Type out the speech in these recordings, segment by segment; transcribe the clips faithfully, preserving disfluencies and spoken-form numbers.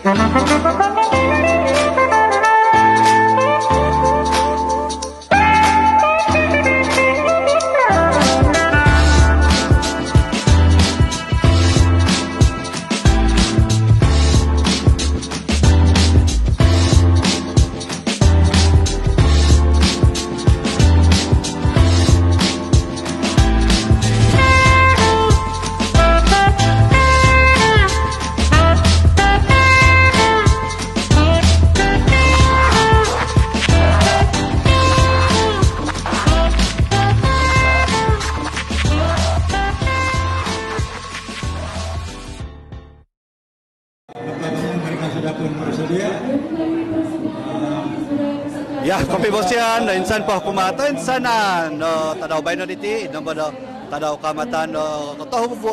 Ya, kopivosian do insan po kumaa toinsanan do tadau baino diti, id nombo do Tadau Kaamatan do kotohu,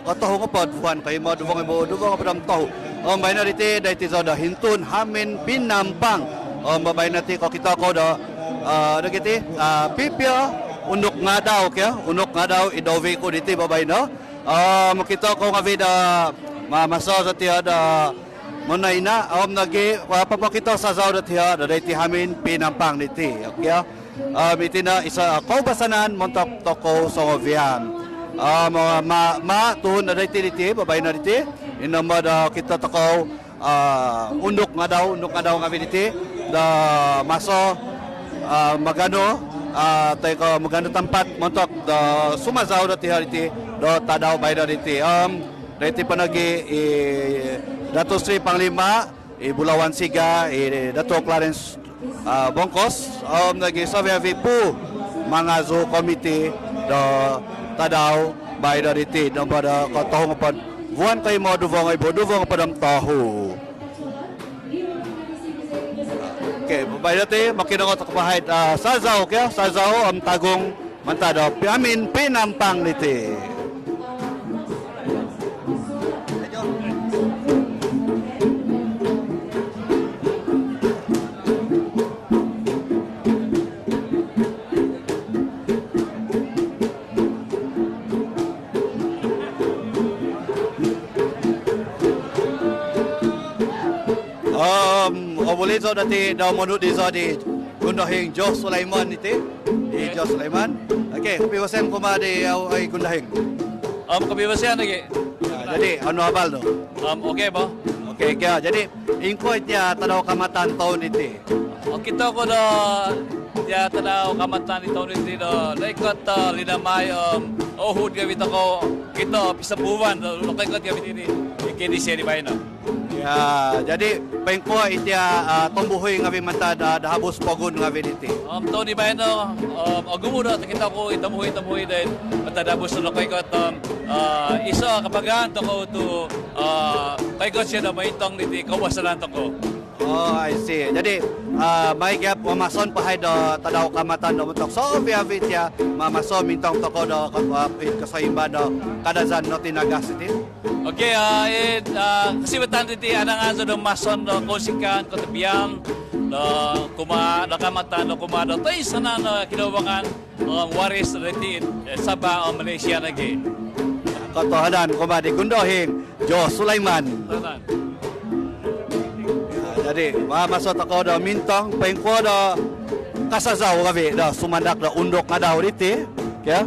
kotohu ngopod vuhan kohimo duvo ngoibu duvo ngopod om tohu. Om baino diti doiti zou do Hintun Hamin Pinampang. Om babaino ti kokito kou do, ah, do kiti, ah, pipio Unduk Ngadau kio, Unduk Ngadau id dovi ku diti babaino. Om okito kou ngavi do ma-, maso sotio do monoina, om nogi, ah, popokito sazau dotio do doiti Hamin Pinampang diti. Okey. Om iti no iso, ah, koubasanan montok tokou songovian. Om, ah, ma-, ma-, tuhun do doiti diti, babaino diti, id nombo do okito tokou ah, Unduk Ngadau, Unduk Ngadau ngavi diti, do maso, ah, maganu, ah, toi ko maganu tampat montok do sumazau dotio diti, do tadau baino diti. Om, doiti po nogi i Datuk Seri Panglima, i Bulawan Siga, i Datuk Clarence, ah, Bongkos, om nogi soviavi pu mangazu komiti do tadau baino diti, nombo do kotohu ngopod vuhan kohimo duvo ngoibu duvo ngopod om tohu. Okey, baino ti, mokinongou tokou po haid, ah, sazau kio, sazau om tagung mantad do Hamin Pinampang diti. Om, obuli zou dati do monudu zou di Gundohing Jo Sulaiman iti. Di Jo Sulaiman. Okey, kopivosian kumaa di, au, ai, Gundohing. Om, kopivosian lagi. Ya, jadi, onu abal nu? Om, okey bo. Okey, kio. Jadi, ingkuo iti, ah, Tadau Kaamatan toun iti? Okito ku do tia Tadau Kaamatan di toun iti do noikot, ah, linamai om, ah, uhud ngavi tokou, okito pisobuan do nokoikot ngavi diti, i K D C di baino. Ya, jadi poingkuo iti, ah, tombuhui ngavi mantad, ah, do habus pogun ngavi diti? Om toun di baino, om ogumu do okito ku i tombuhui-tombuhui do mantad habus do nokoikot om, ah, iso kapagaan tokou tu, ah, koikot sio do mointong diti koubasanan tokou. Oh, I see. Jadi, ah, mai gia pomoson po haid do Tadau Kaamatan do montok soviavi tia ma-, maso mintong tokou do ko-, ah, id kosoimban do Kadazan Notinagas iti. Okey, ah, id, ah, kosivatan diti anangan zou do moson do kounsikaan, kotobian do kumaa do Kaamatan do kumaa do toinsanan do kinoubangan om waris diti id, eh, Sabah om Malaysia nogi. Kotohuadan kumaa di Gundohing Jo Sulaiman. Kotohuadan. Ah, jadi, ma-, maso tokou do mintong poingkuo do kasazau ngavi do sumandak do Unduk Ngadau diti, kio.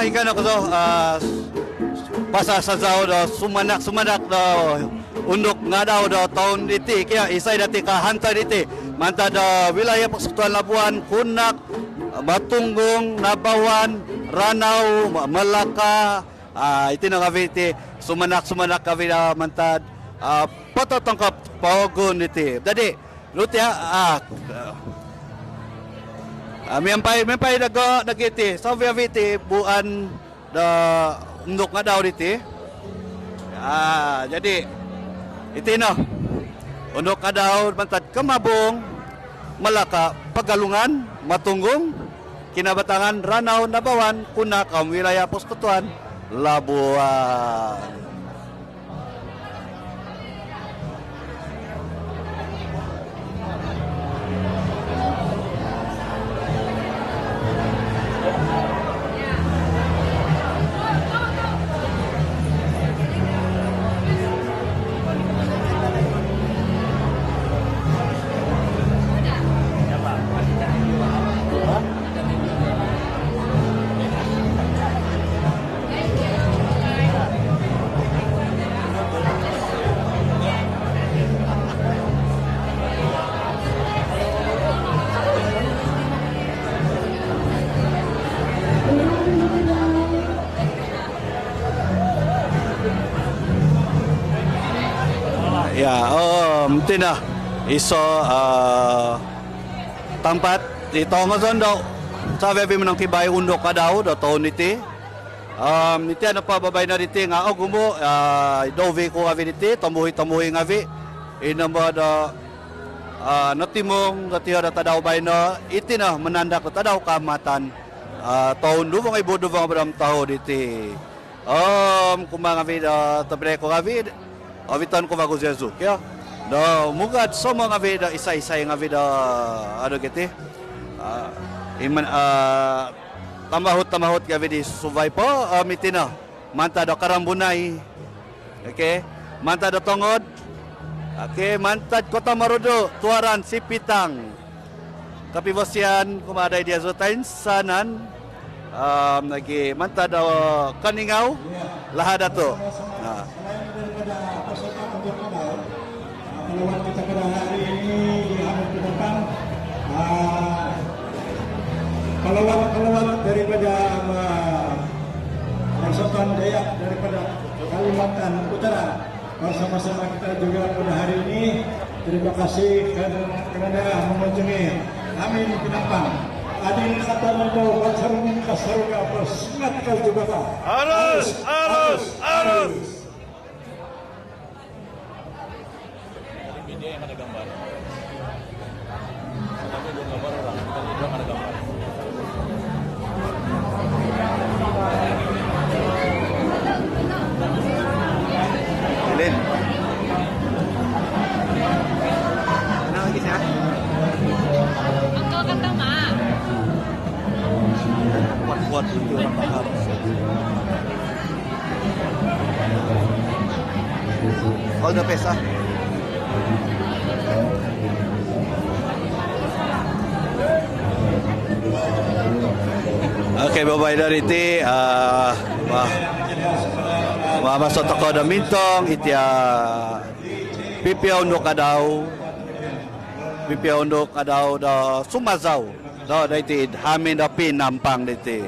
Ingkaa no kozo, ah, pasasazau do sumandak-sumandak do Unduk Ngadau do toun diti, kio, isai dati kahantoi diti. Mantad do wilayah Persekutuan Labuan, Kunak, Matunggung, Nabawan, Ranau, Ma-, Melaka. Ah, iti no ngavi ti sumandak-sumandak ngavi do mantad, ah, pototongkop pogun diti. Jadi, Lutia, ah, ah, miampai, miampai dogo nogi ti, savi-avi ti buuan do Unduk Ngadau diti. Ah, jadi, iti no. Unduk Ngadau mantad Kemabung, Melaka, Pegalungan, Matunggung, Kinabatangan, Ranau, Nabawan, Kunak, om wilayah Persekutuan Labuan. Ya, om, iti no iso, ah, tampat di tongozon do savi-avi monongkibai Unduk Ngadau do toun diti. Om, iti no po babaino diti nga ogumu, ah, dovi ku ngavi diti, tombuhui-tombuhui ngavi. Ino no do, ah, notimung do tio do tadau baino, iti no manandak do Tadau Kaamatan, ah, toun duvo ngoibu duvo nohopod om tohu diti. Om, kumaa ngavi do tobpinai ku ngavi, oviton ku vagu ziozu, kio. Do mugad somo ngavi do isai-isai ngavi do, anu giti. Ah, iman, ah, tambahut-tambahut ngavi di suvai po, om, iti no. Mantad do Karambunai. Okey. Mantad do Tongod. Okey, mantad Kota Marudu, Tuaran, Sipitang. Kopivosian kumaa dai diozu toinsanan. Om, nogi mantad do Keningau, Lahad Datu. Ha. Kalau kita pada hari ini di Hamil Pedampang, ah, kalau, kalau daripada, ah, Persatuan Dayak daripada Kalimantan Utara, bersama-sama kita juga pada hari ini. Terima kasih kerana, kerana mengunjungi Hamil Pedampang. Adil kata nendo, bacarung ka saruga, bersemangat ka juga ka. Harus, harus, harus. Media yang ada gambar. Kami belum gambar orang, kita belum ada gambar. Lin. Kenal lagi, sehat? Uncle kan sama. Kuat-kuat itu orang paham. All the best, ah. Okey, babaino diti, ah, ma-, mamaso tokou do mintong iti, ah, pipio Unduk Ngadau, pipio Unduk Ngadau do sumazau do, do iti hamin do Penampang diti.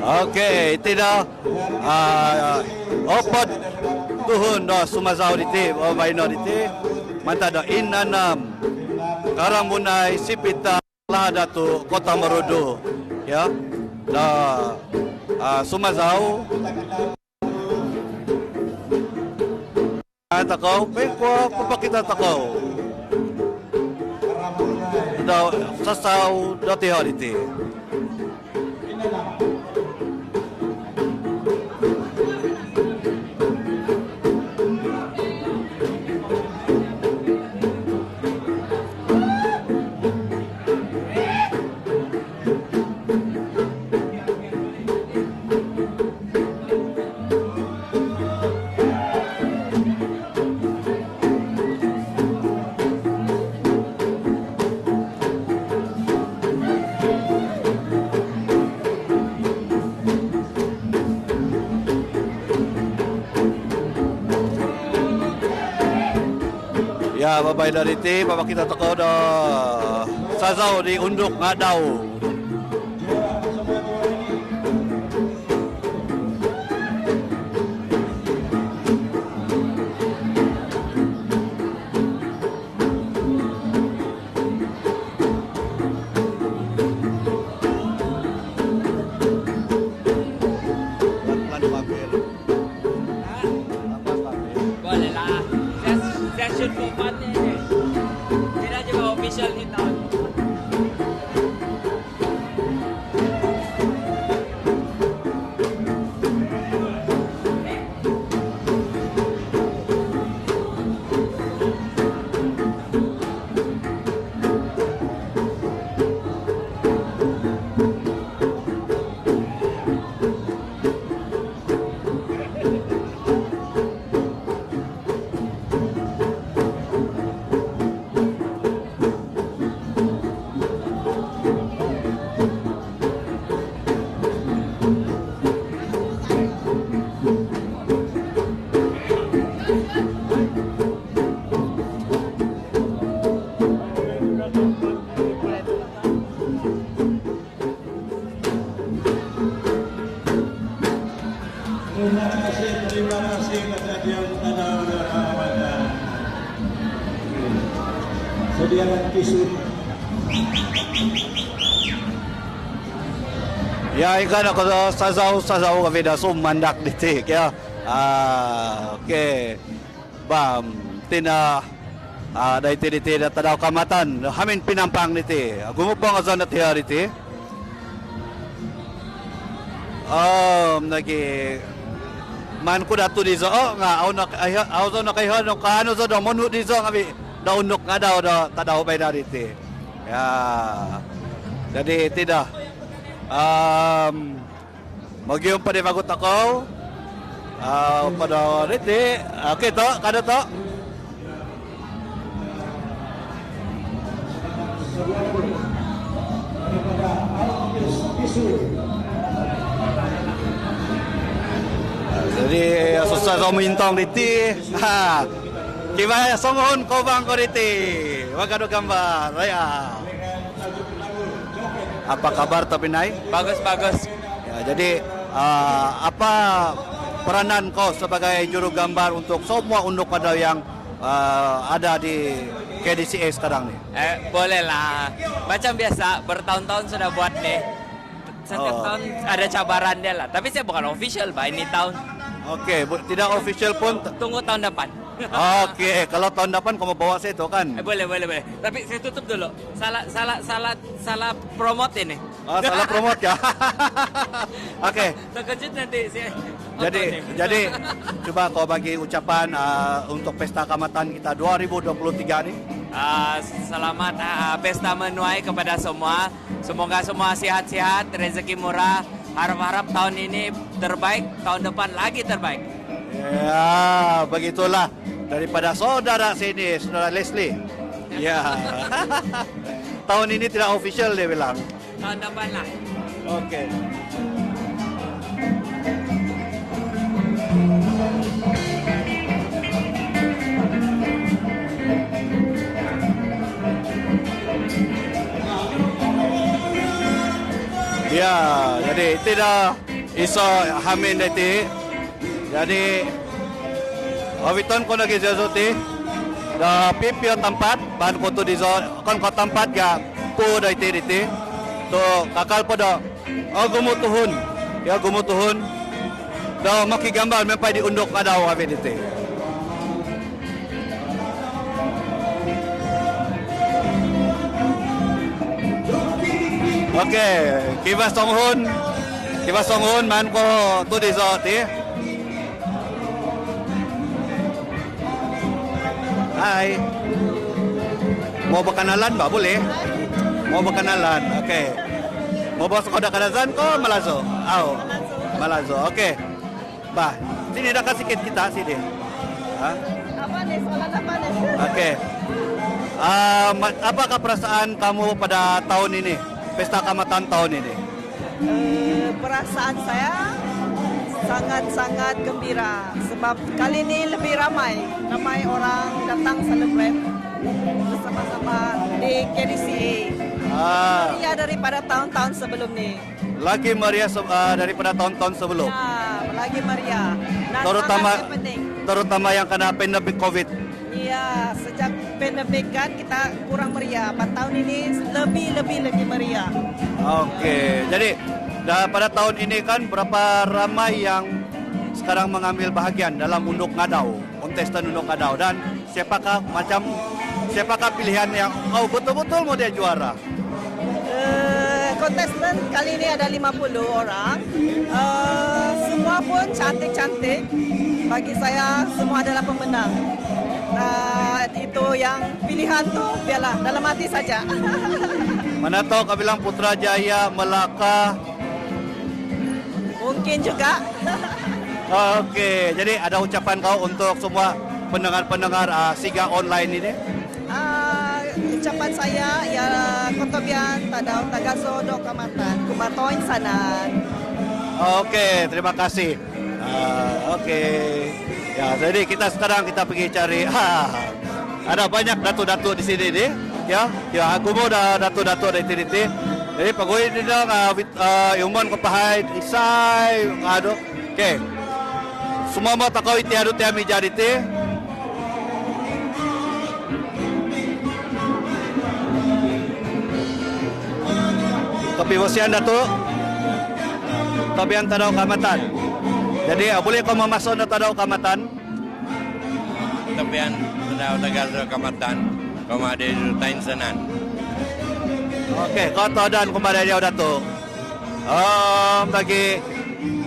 Okey, iti no, ah, opod tuhun do sumazau diti, oh, baino diti, mantad do Inanam, Karambunai, Sipitang, Lahad Datu, Kota Marudu, ya, do, ah, sumazau. Ah, tokou, poingkuo popokito tokou do sasau do tiho diti. Ya, babaino diti, papakito tokou do sazau di Unduk Ngadau. Boleh lah. Saya, saya shoot for fun ni. Tidak cuma official ni tahun. Terima kasih, terima kasih kepada Dian Tanah dan Rahmatan. Sediakan tisu. Ya, ingkaa no ko sazau-sazau kami do sumandak diti, kio. Ah, okey. Bam, tina, ah, doiti diti do Tadau Kaamatan, hamin Pinampang diti. Ogumu po o zon diti, diti. Om nogi maan ku do tudizo nga au no, au zou nokoiho do kaanu zou do monudizo ngaavi do Unduk Ngadau do tadau baino diti. Ya. Jadi tidak. Om Mogium po di vagu tokou. Ah, pada diti. Okey, to, kada to. Jadi, susah zou mintong diti. Ha. Kivaa songuhun kobang ko diti. Waga do gambar. Ya. Apa khabar, tobpinai? Bagus, bagus. Ya, jadi, ah, apa peranan kau sebagai jurugambar untuk semua Unduk Ngadau yang, ah, ada di K D C A sekarang ni? Eh, bolehlah. Macam biasa, bertahun-tahun sudah buat ni. Setiap tahun ada cabaran dia lah. Tapi saya bukan official, bah, ini tahun. Okey, bu-, tidak official pun t- Tunggu tahun depan. Okey, kalau tahun depan kau mau bawa saya tu kan? Eh, boleh, boleh, boleh. Tapi saya tutup dulu. Salah, salah, salah, salah promote ini. Ah, salah promote kah? Okey. Terkejut nanti si Jadi, jadi, cuba kau bagi ucapan, ah, untuk Pesta Kaamatan kita dua ribu dua puluh tiga ni. Ah, selamat, ah, pesta menuai kepada semua. Semoga semua sihat-sihat, rezeki murah. Harap-harap tahun ini terbaik, tahun depan lagi terbaik. Ya, begitulah. Daripada saudara sini, Saudara Leslie. Ya. Tahun ini tidak official, dia bilang. Tahun depan lah. Okey. Ya, jadi tidak iso hamin diti. Jadi, oviton ku nogi diozu ti do pipio tampat, maan ku tudizo, okon ko tampat ga, puu doiti diti. Tu kakal po do ogumu tuhun, ya, ogumu tuhun do mokigambar miampai di Unduk Ngadau ngaavi diti. Okey, kivaa songuhun. Kivaa songuhun, maan ku tudizo ti. Hai. Mau berkenalan, bah? Boleh. Mau berkenalan. Okey. Mau bahasa kau dah Kadazan ko Malazu? Au. Malazu. Okey. Bah, sini dekat sikit kita, sini. Ha? Apa ni? Soalan apa ni? Okey. Ah, ma-, apakah perasaan kamu pada tahun ini? Pesta Kaamatan tahun ini? Eh, perasaan saya sangat-sangat gembira sebab kali ini lebih ramai, ramai orang datang celebrate. Bersama-sama di K D C A. Ah. Meriah daripada tahun-tahun sebelum ni. Lagi meriah se- ah, daripada tahun-tahun sebelum. Ya, lagi meriah. Dan terutama, sangat happening. Terutama yang kena pandemik covid. Ya, sejak pandemik kan kita kurang meriah. Pada tahun ini lebih, lebih, lebih meriah. Okey, jadi pada tahun ini kan berapa ramai yang sekarang mengambil bahagian dalam Unduk Ngadau, kontestan Unduk Ngadau, dan siapakah macam, siapakah pilihan yang kau betul-betul mau dia juara? Eh, kontestan kali ini ada lima puluh orang. Eh, semua pun cantik-cantik. Bagi saya, semua adalah pemenang. Eh, itu yang pilihan tu, biarlah, dalam hati saja. Mana tahu kau bilang Putrajaya, Melaka. Mungkin juga. Okey, jadi ada ucapan kau untuk semua pendengar-pendengar, ah, Siga Online ini? Ah, ucapan saya ialah kotobian tadau tagazo do Kaamatan kumaa toinsanan. Okey, terima kasih. Ah, okey. Ya, jadi kita sekarang kita pergi cari, ha, ada banyak datuk-datuk di sini ni. Ya, ya, aku pun dah datuk-datuk dari T D T. Jadi pegawai ni dah, ah, wit- ah, Iumon ko pahai, isai, aduh. Okey. Semua mau takau iti, aduh, tiap meja di ti. Kopivosian Datuk, Tobian Tadau Kaamatan. Jadi, ah, boleh kau mamason do Tadau Kaamatan? Tobian Tadau Tagazo Kaamatan, kumaa di toinsanan. Okey, kotohuadan kumaa diau, Datuk. Om, bagi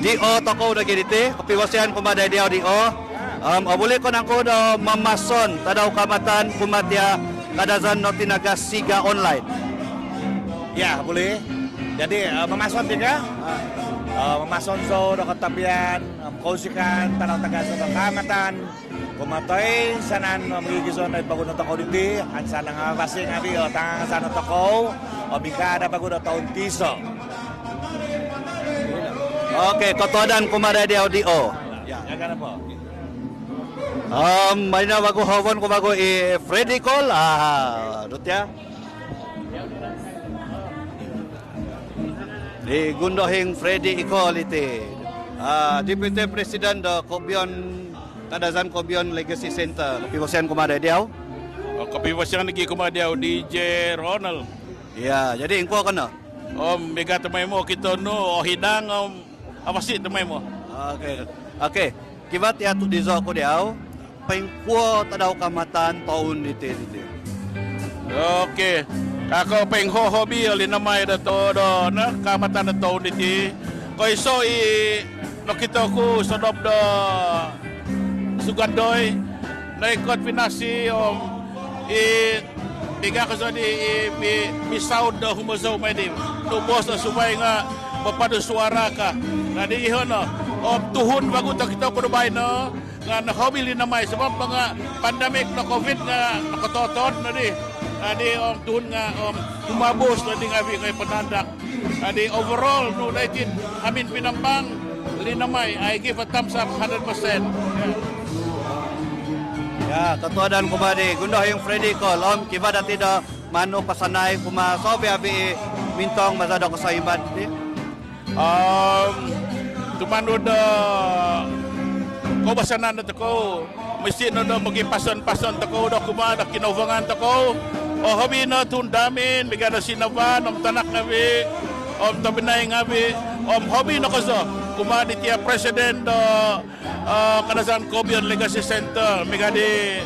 D O tokou nogi diti, kopivosian kumaa diau D O. Om, obuli ko nangku do mamason Tadau Kaamatan kumaa tia Kadazan Notinagas Siga Online? Ya, boleh. Jadi, eh, mamason ti ka? Ah. Eh, mamason zou do kotobian, om, kounsikaan Tadau Tagazo do Kaamatan kumaa toinsanan, om, gigizon do id pogun tokou diti, ansan nga vasi ngavi o tangasan tokou, om, ingkaa do pogun do toun tiso. Okey, kotohuadan kumaa diau D O. Ya, ya, kenapa? Om, baino vagu hoovon ku vagu i Freddy Cole. Ah, dutia. I Gundohing Freddy Cole iti. Ah, Deputy President do Kobion, Kadazan Kobion Legacy Center. Kopivosian kumaa diau. Oh, kopivosian nogi kumaa diau, D J Ronald. Ya, jadi ingkuo ko no? Om, miaga tomoimo kito nu, ohidang, om, avasi tomoimo. Okey. Okey. Kivaa tia tu dizo ku diau, poingkuo Tadau Kaamatan toun diti, diti? Okey. Kakou poinghohobi o linamai do to-, do, no, Kaamatan do toun diti. Koiso i nokito ku sodop do sugandoi, noikot pinasi, om, i Miaga ko sodi i mi-, misaud do humozou mai di nubos do suvai nga papadu suara ka. Nga di iho no, om, tuhun vagu tokito ku do baino nga nohobi linamai sabab nga pandemik do covid nga nokotood nodi. Nga di, om, tuhun nga, om, humabus nodi ngavi ngai panandak. Jadi overall nu doiti hamin Penampang, linamai, I give a thumbs up hundred percent. Ya, kotohuadan kumaa di Gundohing Freddy Cole, om, kivaa dati do manu pasanai kumaa sobi-abi mintong maza do kosoiban ti. Om, tumanud do koubasanan do tokou, misti no do mogipason-pason tokou do kumaa do kinouvangan tokou. O, hobi no tuhun do hamin, miaga do sinavan, om, tanak ngavi, om, tobpinai ngavi, om, hobi no kozo kumaa di tia presiden do, eh, Kadazan Kobion Legacy Center, miaga di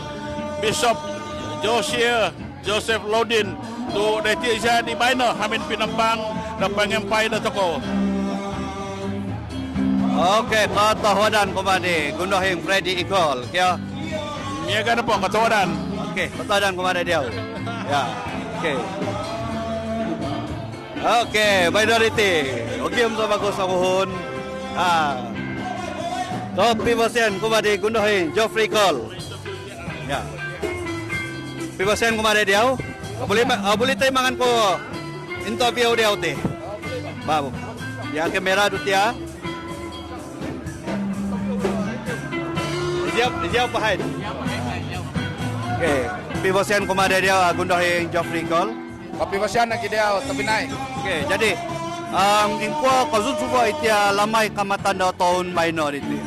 Bishop Josiah Joseph Lodin, tu doiti isio di baino hamin Penampang do pangampai do tokou. Okey, kotohuadan kumaa di Gundohing Freddy Cole, kio. Miaga nopo, kotohuadan. Okey, kotohuadan kumaa diau. Ya, okey. Okey, baino diti. Okey, om, sobagu songuhun. Ah. Kopivosian kumaa di Gundohing Geoffrey Cole. Ya. Kopivosian kumaa diau. Obuli, obuli toi mangan ku interview diau ti? Babu. Ya, kamera dutia. Is it, is it behind? Okey. Pibosian kumaa dia, ah, Gundohing Geoffrey Cole. Kopibosian nogi dia, tobpinai. Okey, jadi, um, ingkuo kozuzubo iti, ah, Lamai Kaamatan do toun baino diti?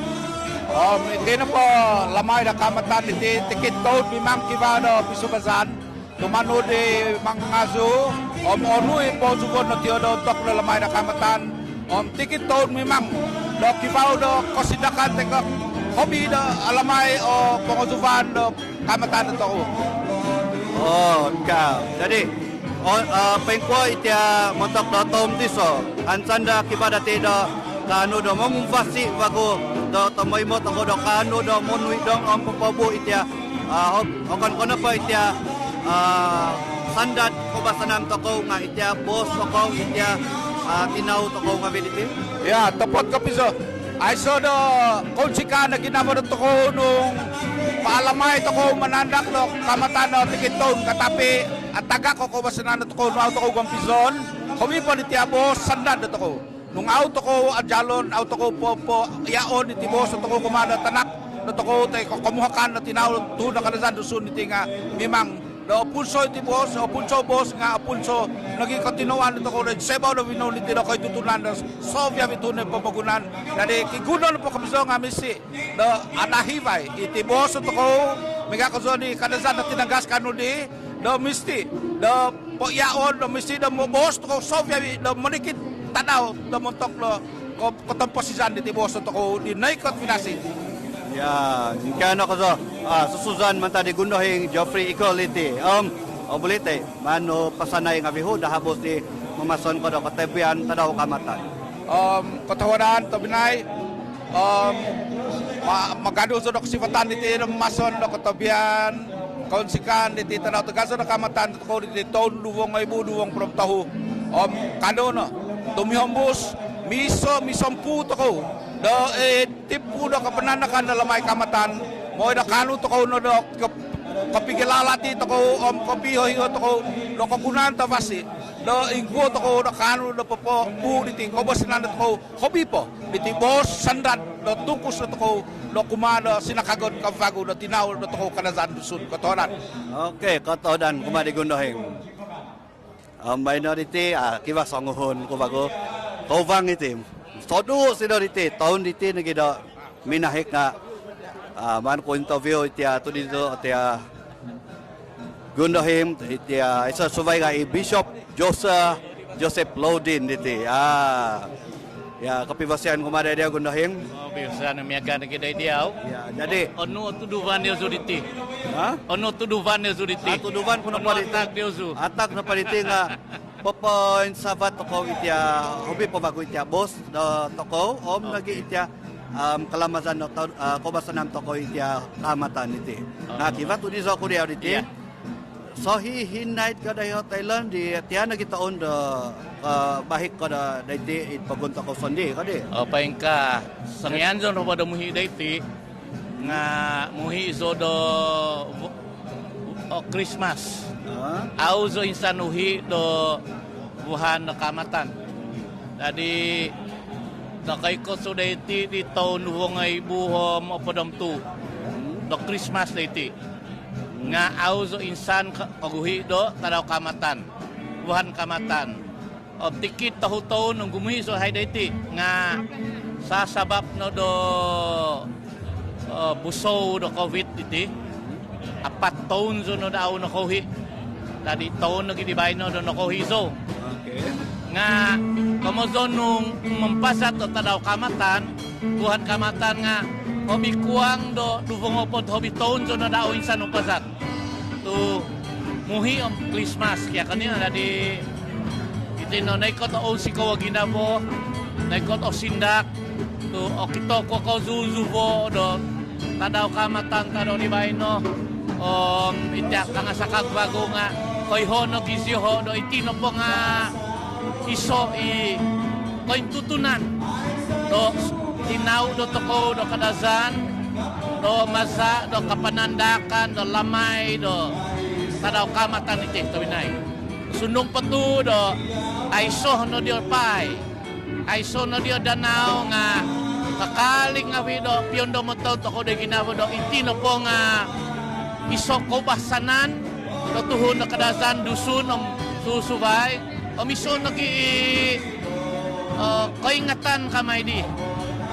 Om iti nopo Lamai do Kaamatan diti tikid toun mimang kivaa do pisubazan tumanud di mangazu, om onu i pozubon no tio do ontok do Lamai do Kaamatan. Om tikid toun mimang do kivaa do kosindakan toi ko hobi do alamai o pongozuvan do Kaamatan do tokou. Oh, ka. Jadi, oh, ah, poingkuo iti, ah, montok do toun tiso, ansan do kivaa dati do kaanu do momumpasi vagu do tomoimo tokou do kaanu do monuidong om popobuuk iti, ah, ah, ok-, okon ko nopo iti, ah, ah, sandad koubasanan tokou nga iti boos tokou, iti, ah, tinau tokou ngaavi diti? Ya, otopot kopizo. Aiso do kounsikaan do ginavo do tokou nung paalamai tokou manandak do Kaamatan do tikid toun, ka tapi atagak o koubasanan do tokou nung au tokou gompizon, hobi po diti boos sandad do tokou. Nung au tokou ajalon, au tokou popoiaon iti boos do tokou kumaa do tanak do tokou toi ko komuhakan do tinau tuhun do Kadazan Dusun diti nga mimang do opunso iti boos, opunso boos nga opunso nogi kotinauan do tokou do id sibau do vinoun diti do kointutunan do soviavi tuhun do pomogunan. Jadi kiguno nopo kopizo nga misti do anahi vai iti boos do tokou, miaga kozo di Kadazan do tinagas kaanu di, do misti do poiaon, do misti do moboos tokou soviavi do monikid tadau do montok do ko-, kotomposizan diti boos do tokou di noikot vinasi. Ya, ingkaa no kozo, ah, susuzan mantad di Gundohing Geoffrey Cole iti. Om, oh, buli toi, maan nu pasanai ngaavi hu do habus di mamason ko do kotobian Tadau Kaamatan. Om, kotohuadan tobpinai, om, ma-, maganu zou do kosivatan diti do mamason do kotobian, kounsikaan diti Tadau Tagazo do Kaamatan tokou diti toun duvo ngoibu duvo ngopod om tohu. Om kanou no tumihombus, miiso, miisompuu tokou do, eh, timpu do kapananakan do Lamai Kaamatan, mooi do kaanu tokou no do kop-, kopigilalati tokou om kopihohiho tokou do kogunaan tavasi do ingkuo tokou do kaanu do popobuuk diti koubasanan do tokou, hobi po diti boos sandad do tungkus do tokou do kumaa do sinakagon kavagu do tinau do tokou Kadazan Dusun. Kotohuadan. Okey, kotohuadan kumaa di Gundohing. Om baino diti, ah, kivaa songuhun ku vagu kouvang iti. Sodu sido diti, toun diti nogi do minahik nga, ah, maan ku interview iti, ah, tu dito, iti, ah, Gundohing, iti, ah, iso suvai nga i Bishop Joseph, Joseph Loudin diti. Ah. Ya, kopibosian kumaa dia, Gundohing. Oh, pibosian miaga nogi dia. Ya, jadi onu o tuduvan diozu diti? Ha? Onu o tuduvan diozu diti? Ah, tuduvan ku nopo diti. Atag diozu. Atag nopo diti nga popoinsavat tokou iti, ah, hobi po vagu iti boos do tokou, om nogi iti, om, kalamazan do to-, ah, koubasanan tokou iti, ah, Kaamatan diti. Nga kivaa tu dizo ku dia diti. Ya. Sohihinaid ko doiho toiloon di tia nogi toun do, eh, bahik ko do doiti id pogun tokou sondii kodi? Oh, poingkaa. Songian zou nopo do muhi doiti nga muhi zou do vu-, oh, Krismas. Ah. Au zou insan uhi do vuhan do Kaamatan. Jadi nokoikot zou doiti di toun duvo ngoibu om opod om tuu do Krismas doiti. Nga au zou insan ko-, koguhi do Tadau Kaamatan, vuhan Kaamatan. Om tikid tohu toun nung gumuhi zou hai doiti nga sasabap no do, eh, busou do Covid diti, apat toun zou no do au nokouhi. Dadi toun nogi di baino do nokouhi zou. Okey. Nga komozon nung mampasat do Tadau Kaamatan, vuhan Kaamatan nga hobi kuang do duvo ngopod hobi toun zou no do au insan mampasat. Tu muhi om Krismas kio koni, dadi iti no noikot o ounsikou o ginavo, noikot o sindak, tu okito ku o kozuzuvo do Tadau Kaamatan tadau di baino. Om iti kangasakag vagu nga koiho nogi zioho do iti nopo nga iso i kointutunan do tinau do tokou do Kadazan do maza do kapanandakan do lamai do Tadau Kaamatan iti tobpinai. Sundung po tu do aiso no dio paai, aiso no dio danau nga kakal i ngaavi do piondomon tokou do ginavo do iti nopo nga iso koubasanan do tuhun do Kadazan, Dusun om susuvai, om iso nogi i, eh, koingatan kamai di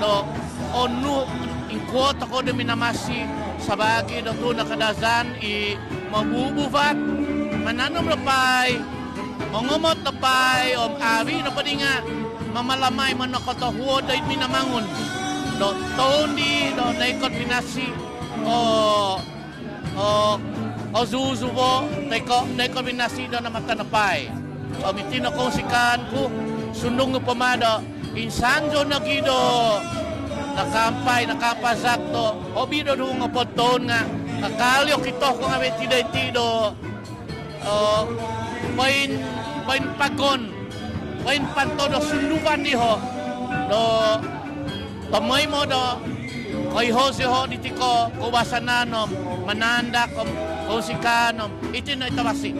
do onu ingkuo tokou do minamasi sabaagi do tuhun do Kadazan i mobubuvat, mananom do paai, mongomot do paai, om avi nopo di nga mamalamai monokotohuod doid Minamangun do toun di do noikot pinasi o, o, o zuzubo, toi ko, toi ko minasi do namatan do paai. Om iti no kounsikaan ku, sundung nopo ma do insan zou nogi do nakaampai, nakaampazak do hobi do duvo ngopod toun nga kakal i okito ku ngaavi ti doiti do, eh, poin, poinpagon, poinpanto do sunduvan diho do tomoimo do koiho-iho diti ko koubasanan om manandak om kounsikaan om iti no i tavasi.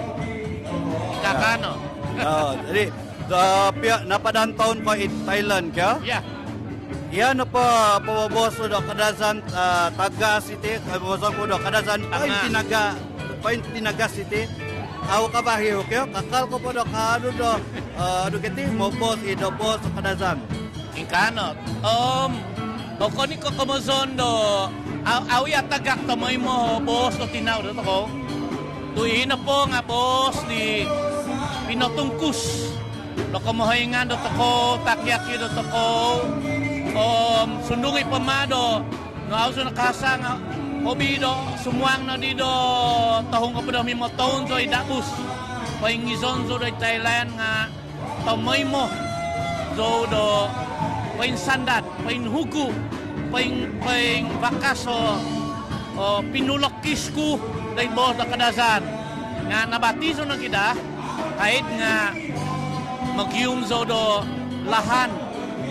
Ingkaa no. Ya, jadi, eh, pia napadan toun ko id Thailand kio? Ya. Iya nopo, poboos do Kadazan, eh, tagas iti, eh, boos ku do Kadazan pointinaga-, pointinagas iti. Au kabahiu kio, kakal ko po do kaanu do, eh, adu kiti, moboos i do boos do Kadazan. Ingkaa no. Om okon i ko komozon do, au, au i atagak tomoimo boos do tinau do tokou. Tu i nopo nga boos di pinotungkus do komohoingan do tokou, taki-aki do tokou, om sundung i po ma do no au zou nakahasa nga hobi do sumuang nodi do tohu ngopod om himo toun zou id dabus. Poingizon zou do id Thailand nga tomoimo zou do poinsandad, poinhugu, poin, poinvakas o, o pinulokis ku doid boos do Kadazan. Nga nabati zou nogi daa, haid nga mogium zou do lahan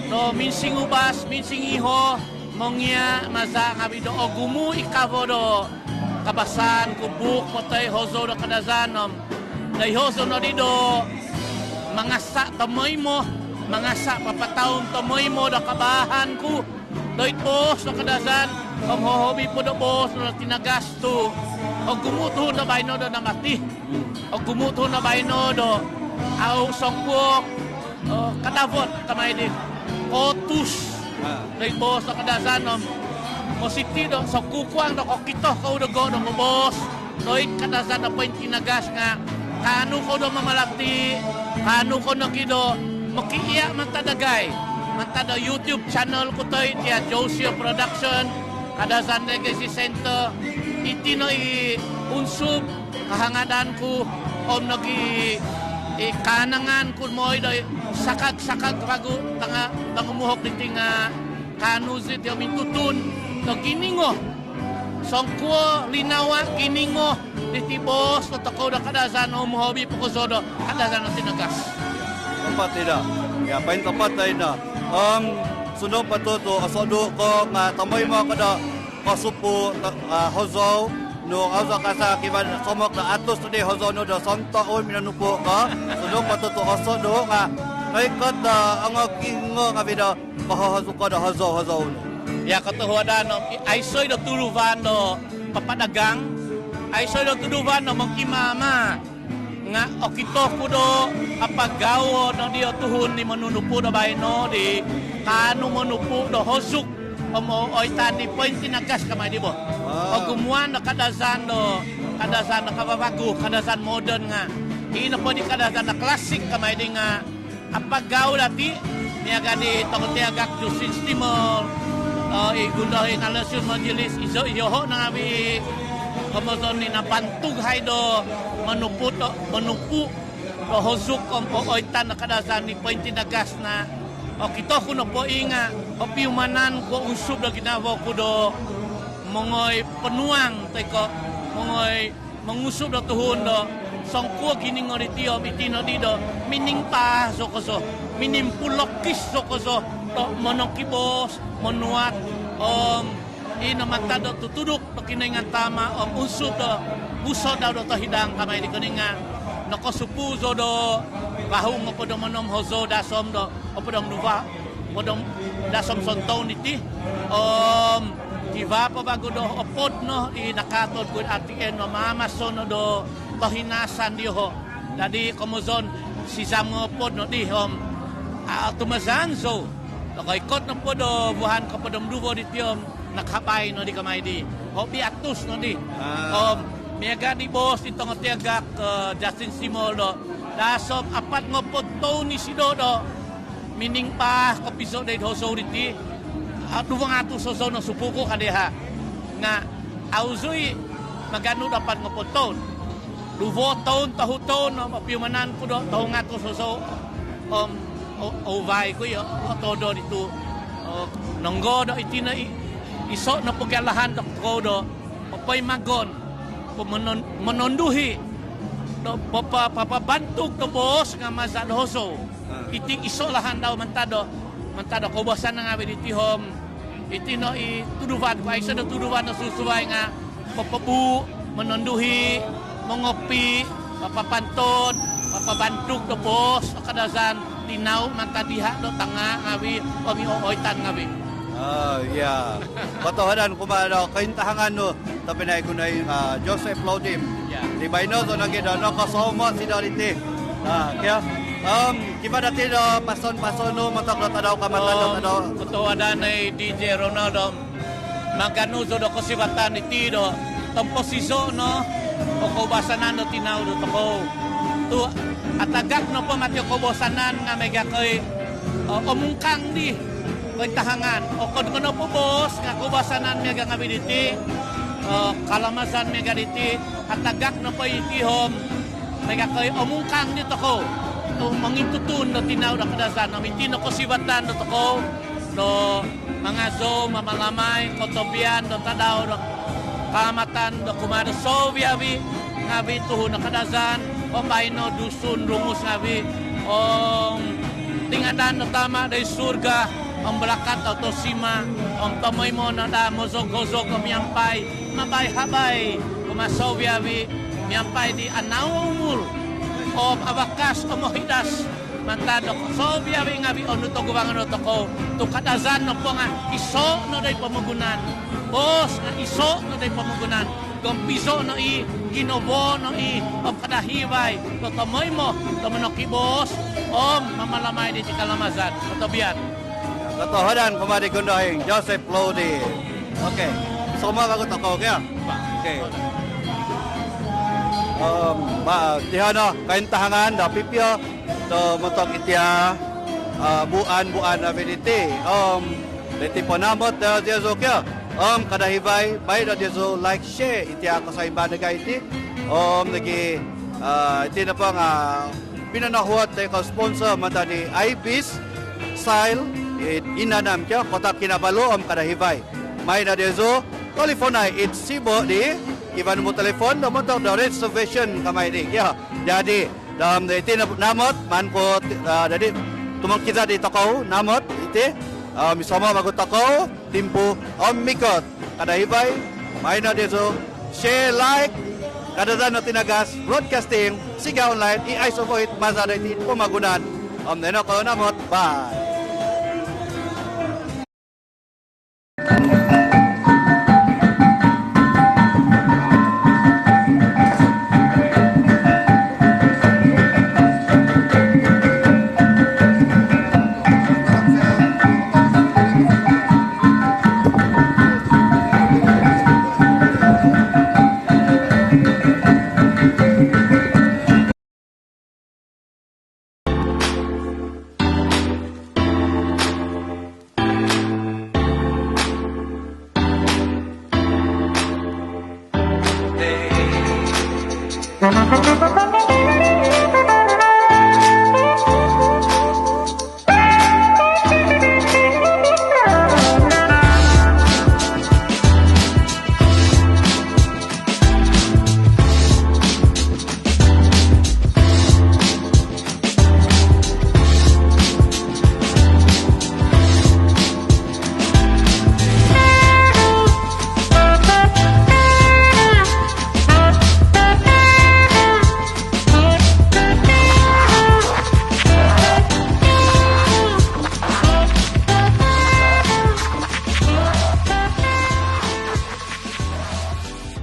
do minsingubas, minsingiho, mongia maza ngaavi do ogumu i kavo do kabasaan ku buuk po toi hozou do Kadazan om doiho zou nodi do mangasa tomoimo, mangasa papataum tomoimo do kabaahan ku doid boos do Kadazan om hohobi po do boos do tinagas tu ogumu tuhun do baino do namati. Ogumu tuhun do baino do au songkuo, eh, kadavot kamai di kootus doid boos do Kadazan om mositi do sokukuang do kokito kou dogo do moboos doid Kadazan do pointinagas nga kaanu kou do mamalati, kaanu kou nogi do mokiia mantad dagai mantad do YouTube channel ku toi tia Josie Production, Kadazan Legacy Center. Iti no i unsub kahangadan ku om nogi i kaanangan ku mooi do sakag-sakag vagu tanga, tangumuhok diti nga kaanu zi ti om intutun do giningo. Songkuo linawa giningo diti boos do tokou do Kadazan om hobi po kozo do Kadazan do tinagas. Topot ino. Ya, pointopot ino. Om sundung po tu osodu ko nga tomoimo ko do kosupu, ah, hozou, nu au zou kasa kiban somok do atus tu di hozou nu do sontoun minonupu ko. Sundung po tu osodu nga noikot do ongogingo ngaavi do kohohozuko do hozou-hozou nu. Ya, kotohuadan om aiso i do tuduvan do papadagang, aiso i do tuduvan do mokimaama. Nga okito ku do apagau nodi o tuhun di monunupu do baino di kaanu monupu do hozuk om oitan di pointinagas kamai di bo. Ogumuan do Kadazan do, Kadazan do kavavagu, Kadazan moden nga i nopo di Kadazan do klasik kamai di nga apagau dati miaga di tokou tiagak Justin Stimol, eh, i Gundohing Aloysius Majelis, izo, iyoho ngaavi komozon i nabantug hai do monupu do, monupu do hozuk om oitan do Kadazan di pointinagas nga okito ku nopo i nga opiumanan ku o unsub do ginavo ku do mongoi ponuang toi ko mongoi mongusub do tuhun do songkuo giningo diti om iti nodi do miningpaah zou kozo, minimpulokis zou kozo do monongkiboos, monuat om i no mantad do tutuduk do Kinoingan Tama om unsub do Buso Dau do Tohidang kamai di koni nga nokosupu zou do vahu ngopod om onom hozou dasom do opod om duvo, opod om dasom sontoun diti om Iva po vagu do opod no i nakaatod ku id R T N no maamaso no do tohinasan dioho. Dadi komozon sizam ngopod no di om tumazan zou. Tokoikot nopo do vuhan kopod om duvo diti om nakahabai no di kamai di hobi atus no di. Om miaga di boos di tongotiagak Justin Simol do dasom apat ngopod toun isido do mining bah kopiso doid hozou diti. Duvo ngatus hozou no supu ku ka diha. Nga au zou i maganu do apat ngopod toun. Duvo toun, tohu toun om opiumanan ku do tohu ngatus hozou om ouvai ku i o todo ditu. Nonggo do iti no i iso no pogialahan do kou do popoimagon, mononduhi do papabantug do boos nga maza do hozou. Iti iso lahan dau mantad do mantad do koubasanan ngavi diti om iti no i tuduvan ku aiso do tuduvan do susuvai nga papabuu, mononduhi, mongopi, papapantod, papabantug do boos do Kadazan tinau mantad diha do tanga ngavi om i ooitan ngavi. Iya. Kotohuadan kumaa do kointahangan nu tobpinai ku no i Joseph Loudim. Di baino zou nogi do nokosoomo sido diti. Kio om kivaa dati do pason-pason nu montok do Tadau Kaamatan do tadau. Kotohuadan i DJ Ronald om maganu zou do kosivatan iti do tomposizo no o koubasanan do tinau do tokou. Tu atagak nopo mati o koubasanan nga miaga koi omungkang di kointahangan. Okon ko nopo boos nga koubasanan miaga ngavi diti, kalamazan miaga diti, atagak nopo iti om miaga koi omungkang di tokou tu mongintutun do tinau do Kadazan om iti no kosivatan do tokou do mangazou, mamalamai, kotobian do Tadau do Kaamatan do kumaa do soviavi ngavi tuhun do Kadazan om baino Dusun Rungus ngavi om tingadan do Tama doid surga om balakat do tosima om tomoimo no daa mozog-hozog om miampai mabai-habai kumaa soviavi miampai di anau umul om avakas om ohidas mantad do soviavi ngavi onu toguvangan do tokou tu Kadazan nopo nga iso no doid pomogunan. Boos nga iso no doid pomogunan. Gompizo no i, ginavo no i om kada hivai do tomoimo do monoki boos om mamalamai diti kalamazan. Kotobian. Kotohuadan kumaa di Gundohing Joseph Loudim. Okey. Somo vagu tokou kio. Okey. Om ba tiho no kointahangan do pipio do montok itia buan-buan ngavi diti om diti po namot do diozu kio. Om kada hivai mai do diozu like, share itia kosoibaan dagai iti. Om nogi iti nopo nga pinonohuot toi ko sponsor mantad di Ibis Style id Inanam kio, Kota Kinabalu om kada hivai mai no diozu tolifonai id sibo di ivan mu telefon do montok do reservation kamai di kio. Jadi do iti namot maan ku dadi tumongkiza di tokou namot iti. Misomo vagu tokou timpu om mikot. Kada hivai mai no diozu share, like. Kadazan no Tinagas Broadcasting, Siga Online, i aiso voit maza do iti pomogunan. Om neno ko namot. Bye.